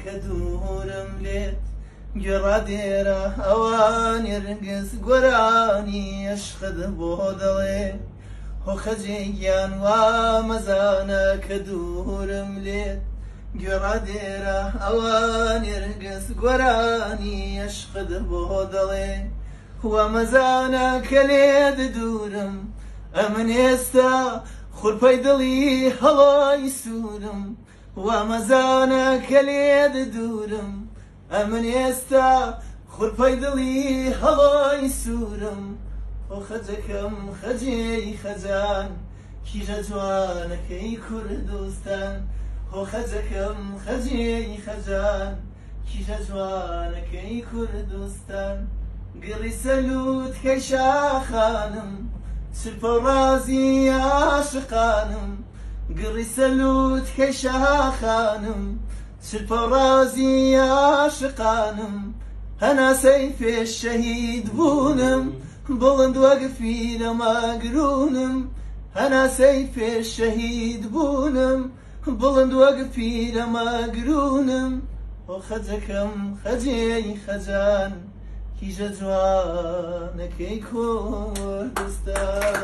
کە دوورم لێت، گوێڕادێرە ئەوانی رنگز گۆرانی عشقت بۆ دەڵێ. هۆ خەجێ گیان وا مەزانە کە دوورم لێت، گوێڕادێرە ئەوانی رنگز گۆرانی عشقت بۆ دەڵێ. وا مەزانە کە لێت دوورم، ئەمن ئێستا خورپەی دڵی هەڵۆی سوورم. وا مەزانە کە لێت دوورم، ئەمن ئێستا خورپەی دڵی هەڵۆی سوورم. هۆ خەجەکەم خەجێی خەجان، کیژە جوانەکەی کوردستان. هۆ خەجەکەم خەجێی خەجان، کیژە جوانەکەی کوردستان. گڕی سەلووتکەی شاخانم، چرپە و ڕازی عاشقانم. گڕی سەلووتکەی شاخانم، چرپە و ڕازی عاشقانم. هەناسەی پێش شەهید بوونم، بڵند وەک فیلە مەگروونم. هەناسەی پێش شەهید بوونم، بڵند وەک پیرە مەگروونم. هۆ خەجەکەم خەجێی خەجان، کیژە جوانەکەی کوردستان.